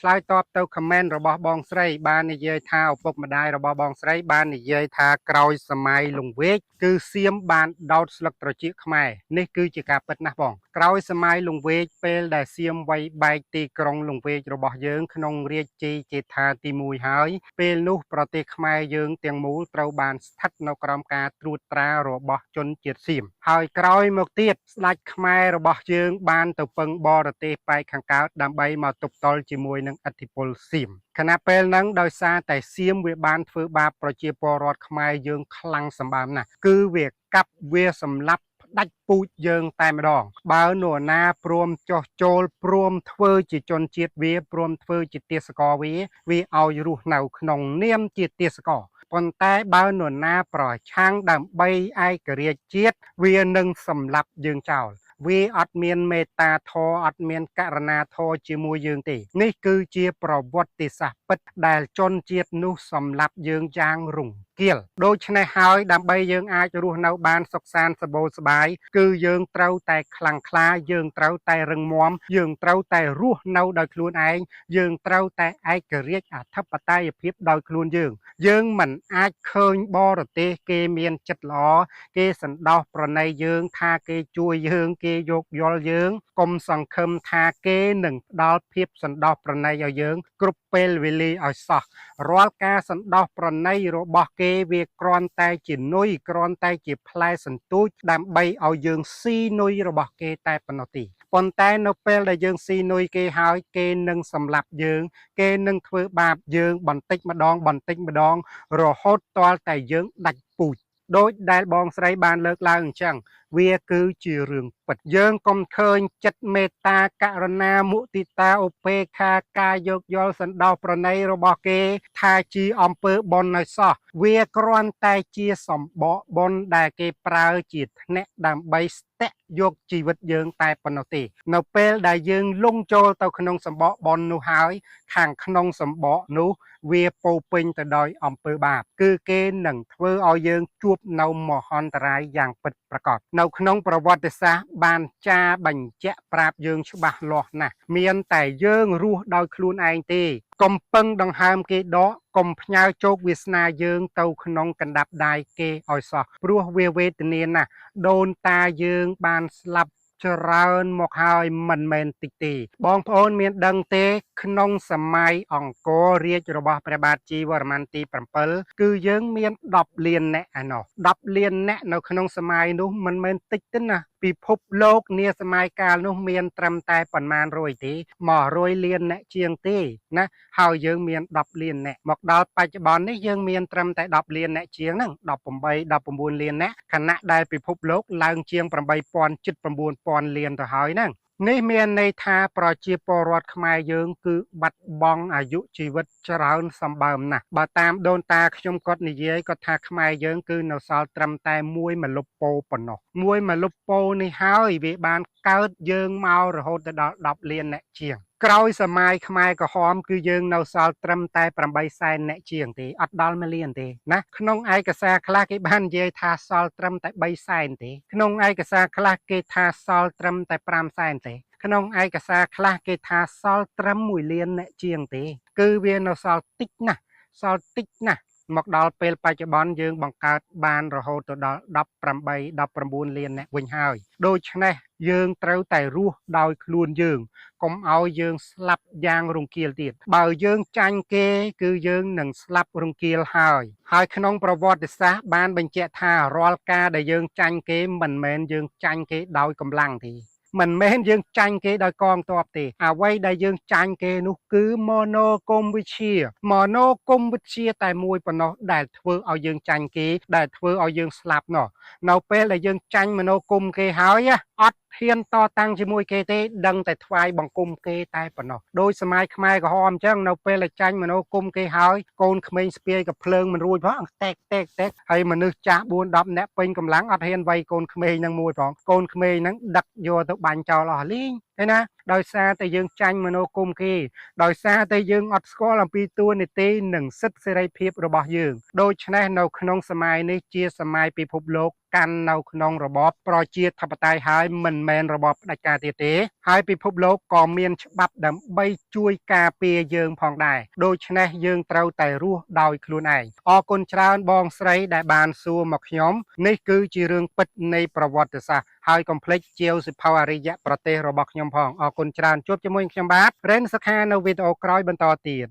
ឆ្លើយតបទៅ comment របស់បងស្រីបាននិយាយថាឪពុកម្ដាយរបស់បងស្រីបាននិយាយថាក្រោយសម័យលង្វែកគឺសៀមបានដោតស្លឹកត្រចៀកខ្មែរនេះគឺជាការពិតណាស់បងក្រោយសម័យលង្វែកពេលដែលសៀមវាយបែកទីក្រុងលង្វែករបស់យើងក្នុងរាជជ័យជេដ្ឋាទី1ហើយពេលនោះប្រទេសខ្មែរយើងទាំងមូលត្រូវបានស្ថិតនៅក្រោមការត្រួតត្រារបស់ជនជាតិសៀមហើយក្រោយមកទៀតស្ដេចខ្មែររបស់យើងបានទៅពឹងបរទេសប៉ែកខាងកើតដើម្បីមកទប់ទល់ជាមួយនឹងឥទ្ធិពលសៀមខណៈពេលហ្នឹងដោយសារតែសៀមវាបានធ្វើបាបប្រជាពលរដ្ឋខ្មែរយើងខ្លាំងសម្បើមណាស់គឺវាកាប់វាសម្លាប់ផ្ដាច់ពូជយើងតែម្ដងបើនរណាព្រមចោះចូលព្រមធ្វើជាជនជាតិវាព្រមធ្វើជាទាសករវាវាឲ្យរស់នៅក្នុងនាមជាទាសករប៉ុន្តែបើនរណាប្រឆាំងដើម្បីឯករាជ្យជាតិវានឹងសម្លាប់យើងចោលវាអត់មានមេត្តាធម៌អត់មានករណាធម៌ជាមួយយើងទេនេះគឺជាប្រវត្តិសាស្ត្រពិតដែលជនជាតិនោះសម្លាប់យើងយ៉ាងរង្គាលដូច្នេះហើយដើម្បីយើងអាចរស់នៅបានសុខសាន្តសម្បូរសប្បាយគឺយើងត្រូវតែខ្លាំងក្លាយើងត្រូវតែរឹងមាំយើងត្រូវតែរស់នៅដោយខ្លួនឯងយើងត្រូវតែឯករាជ្យអធិបតេយ្យភាពដោយខ្លួនយើងយើងមិនអាចឃើញបរទេសគេមានចិត្តល្អគេសន្តោសប្រណីយើងថាគេជួយយើងគេយោគយល់យើងកុំសង្ឃឹមថាគេនឹងផ្ដល់ភាពសន្តោសប្រណីឲ្យយើងគ្រប់ពេលវេលាឲ្យសោះរាល់ការសន្តោសប្រណីរបស់គេវាគ្រាន់តែជានុយគ្រាន់តែជាផ្លែសន្ទូចដើម្បីឲ្យយើងស៊ីនុយរបស់គេតែប៉ុណ្ណោះទេប៉ុន្តែនៅពេលដែលយើងស៊ីនុយគេហើយគេនឹងសម្លាប់យើង គេនឹងធ្វើបាបយើងបន្តិចម្ដងបន្តិចម្ដងរហូតទាល់តែយើងដាច់ពូជដោយដែលបងស្រីបានលើកឡើងអញ្ចឹងវាគឺជារឿងពិតយើងកុំឃើញចិត្តមេត្តាករុណាមុទិតាឧបេក្ខាការយោគយល់សន្តោសប្រណីរបស់គេថាជាអំពើបុណ្យឲ្យសោះវាគ្រាន់តែជាសម្បកបុណ្យដែលគេប្រើជាធ្នាក់ដើម្បីស្ទាក់យកជីវិតយើងតែប៉ុណ្ណោះទេនៅពេលដែលយើងលងចូលទៅក្នុងសម្បកបុណ្យនោះហើយ ខាងក្នុងសម្បកនោះវាពោពេញទៅដោយអំពើបាបគឺគេនឹងធ្វើឲ្យយើងជួបនៅមហន្តរាយយ៉ាងពិតប្រាកដនៅក្នុងប្រវត្តិសាស្ត្របានចារបញ្ជាក់ប្រាប់យើងច្បាស់លាស់ណាស់មានតែយើងរស់ដោយខ្លួនឯងទេកុំពឹងដង្ហើមគេដកកុំផ្ញើជោគវាសនាយើងទៅក្នុងកណ្ដាប់ដៃគេឲ្យសោះព្រោះវាវេទនាណាស់ដូនតាយើងបានស្លាប់ច្រើនមកហើយមិនមែនតិចទេបងប្អូនមានដឹងទេក្នុងសម័យអង្គររាជរបស់ព្រះបាទជីវរ្ម័នទី7គឺយើងមាន10លានអ្នកឯណោះ10លានអ្នកនៅក្នុងសម័យនោះមិនមែនតិចទេណាពិភពលោកនាសម័យកាលនោះមានត្រឹមតែប៉ុន្មានរយទេ100លានអ្នកជាងទេណាហើយយើងមាន10លានអ្នកមកដល់បច្ចុប្បន្ននេះយើងមានត្រឹមតែ10លានអ្នកជាងហ្នឹង18 19លានអ្នកខណៈដែលពិភពលោកឡើងជាង8000ជិត9000លានទៅហើយហ្នឹងនេះមានន័យថាប្រជាពលរដ្ឋខ្មែរយើងគឺបាត់បង់អាយុជីវិតច្រើនសម្បើមណាស់បើតាមដូនតាខ្ញុំគាត់និយាយគាត់ថាខ្មែរយើងគឺនៅសល់ត្រឹមតែមួយម្លប់ពោប៉ុណ្ណោះមួយម្លប់ពោនេះហើយវាបានកើតយើងមករហូតទៅដល់10លានអ្នកជាងក្រោយសម័យខ្មែរក្រហមគឺយើងនៅសល់ត្រឹមតែ8សែនអ្នកជាងទេអត់ដល់1លានទេណាក្នុងឯកសារខ្លះគេបាននិយាយថាសល់ត្រឹមតែ3សែនទេក្នុងឯកសារខ្លះគេថាសល់ត្រឹមតែ5សែនទេក្នុងឯកសារខ្លះគេថាសល់ត្រឹម1លានអ្នកជាងទេគឺវានៅសល់តិចណាស់សល់តិចណាស់មកដល់ពេលបច្ចុប្បន្នយើងបង្កើតបានរហូតទៅដល់18 19លានអ្នកវិញហើយដូច្នេះយើងត្រូវតែរស់ដោយខ្លួនយើងកុំឲ្យយើងស្លាប់យ៉ាងរង្គាលទៀតបើយើងចាញ់គេគឺយើងនឹងស្លាប់រង្គាលហើយហើយក្នុងប្រវត្តិសាស្ត្របានបញ្ជាក់ថារាល់ការដែលយើងចាញ់គេមិនមែនយើងចាញ់គេដោយកម្លាំងទេមិនមែនយើងចាញ់គេដោយកងទ័ពទេអ្វីដែលយើងចាញ់គេនោះគឺមនោគមវិជ្ជាមនោគមវិជ្ជាតែមួយប៉ុណ្ណោះដែលធ្វើឲ្យយើងចាញ់គេដែលធ្វើឲ្យយើងស្លាប់នោះនៅពេលដែលយើងចាញ់មនោគមគេហើយអត់ហ៊ានតតាំងជាមួយគេទេដឹងតែថ្វាយបង្គំគេតែប៉ុណ្ណោះដោយសម័យខ្មែរក្រហមអញ្ចឹងនៅពេលដែលចាញ់មនោគមគេហើយកូនក្មេងស្ពាយក៏ភ្លើងមិនរួចផងតែកតែកតែកហើយមនុស្សចាស់4 10នាក់ពេញកម្លាំងអត់ហ៊ានវាយកូនក្មេងនឹងមួយផងកូនក្មេងហ្នឹងដឹកយកទៅបាញ់ចោលអស់លីង ឃើញណាដោយសារតែយើងចាញ់មនោគមគេដោយសារតែយើងអត់ស្គាល់អំពីតួនាទីនិងសិទ្ធិសេរីភាពរបស់យើងដូច្នេះនៅក្នុងសម័យនេះជាសម័យពិភពលោកកាន់នៅក្នុងរបបប្រជាធិបតេយ្យហើយមិនមែនរបបផ្ដាច់ការទៀតទេហើយពិភពលោកក៏មានច្បាប់ដើម្បីជួយការពារយើងផងដែរដូច្នេះយើងត្រូវតែរស់ដោយខ្លួនឯងអរគុណច្រើនបងស្រីដែលបានសួរមកខ្ញុំនេះគឺជារឿងពិតនៃប្រវត្តិសាស្ត្រហើយកុំភ្លេចជាវសិភៅអរិយប្រទេសរបស់ខ្ញុំផងអរគុណច្រើនជួបជាមួយខ្ញុំបាទរ៉េនសុខានៅវីដេអូក្រោយបន្តទៀត។